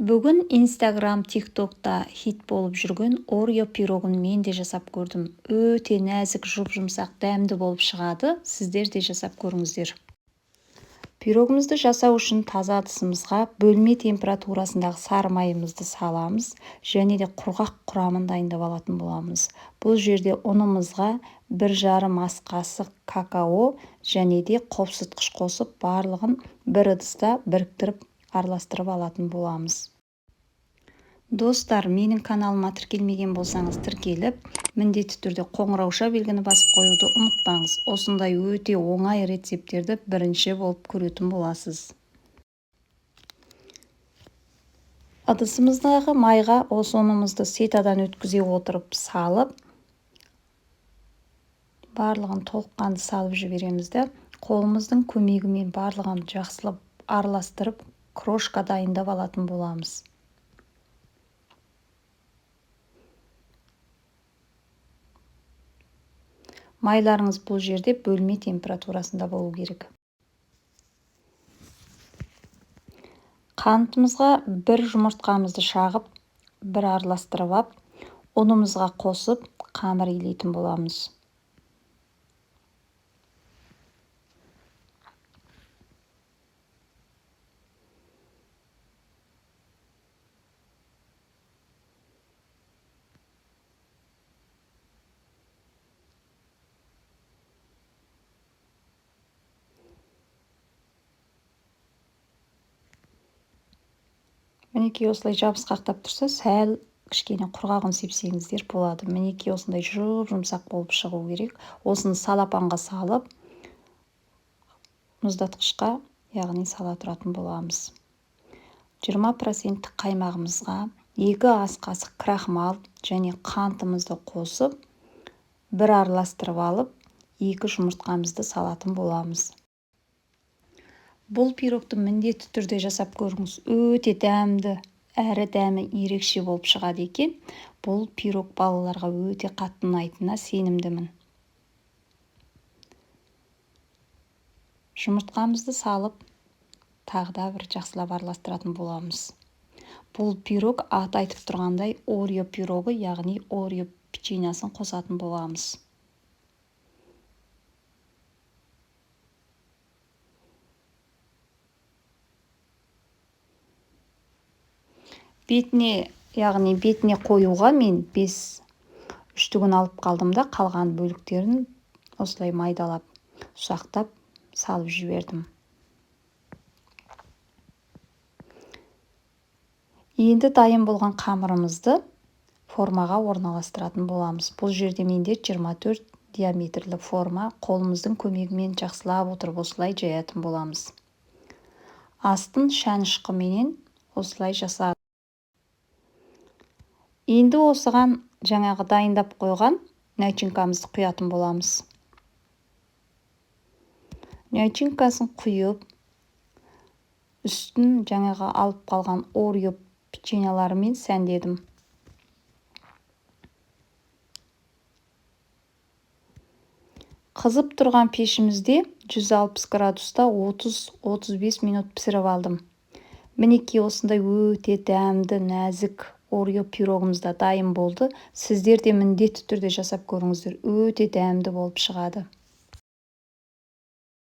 Бүгін Инстаграм, ТикТокта хит болып жүрген Орео пирогын мен де жасап көрдім. Өте нәзік, жұп-жұмсақ, дәмді болып шығады. Сіздер де жасап көріңіздер. Пирогымызды жасау үшін таза ыдысымызға бөлме температурасындағы сары майымызды саламыз және де құрғақ құрамын дайындап алатын боламыз. Бұл жерде ұнымызға 1,5 ас қасық какао және де қопсытқыш қосып, барлығын бір ыдыста біріктіріп араластырып алатын боламыз. Достар, менің каналыма тіркелмеген болсаңыз тіркеліп, міндетті түрде қоңырауша белгіні басып қоюды ұмытпаңыз. Осындай өте оңай рецепттерді бірінші болып көретін боласыз. Ыдысымыздағы майға осы ұнымызды сетадан өткізе отырып салып, барлығын толыққанды салып жібереміз де, қолымыздың көмегімен барлығын жақсылап араластырып, крошка дайындап алатын боламыз. Майларыңыз бұл жерде бөлме температурасында болу керек. Қантымызға бір жұмыртқамызды шағып, бір араластырып ап, ұнымызға қосып, қамыр илейтін боламыз. Мінекей осылай жабысқақтап тұрса, сәл кішкене құрғақ ұн сепсеңіздер болады. Мінекей осындай жұп-жұмсақ болып шығу керек. Осыны салапанға салып, мұздатқышқа, яғни сала тұратын боламыз. 20% қаймағымызға 2 ас қасық крахмал және қантымызды қосып, бір араластырып алып, 2 жұмыртқамызды салатын боламыз. Бұл пирогты міндетті түрде жасап көріңіз. Өте дәмді, әрі дәмі ерекше болып шығады екен. Бұл пирог балаларға өте қатты ұнайтынына сенімдімін. Жұмыртқамызды салып, тағы да бір жақсылап араластыратын боламыз. Бұл пирог аты айтып тұрғандай Орео пирогы, яғни Орео печеньесін қосатын боламыз. Бетіне, яғни бетіне қоюға мен 5 үштігін алып қалдым да, қалған бөліктерін осылай майдалап, ұсақтап салып жібердім. Енді дайын болған қамырымызды формаға орналастыратын боламыз. Бұл жерде менде 24 диаметрлі форма, қолымыздың көмегімен жақсылап отырып осылай жаятын боламыз. Астын шанышқыменен осылай жасадым. Енді осыған жаңағы дайындап қойған начинкамызды құятын боламыз. Начинкасын құйып, үстін жаңағы алып қалған Орео печеньеларымен сәндедім. Қызып тұрған пешімізде 160 градуста 30-35 минут пісіріп алдым. Мінекей осындай өте дәмді, нәзік Орео пирогымыз да дайын болды. Сіздер де міндетті түрде жасап көріңіздер. Өте дәмді болып шығады.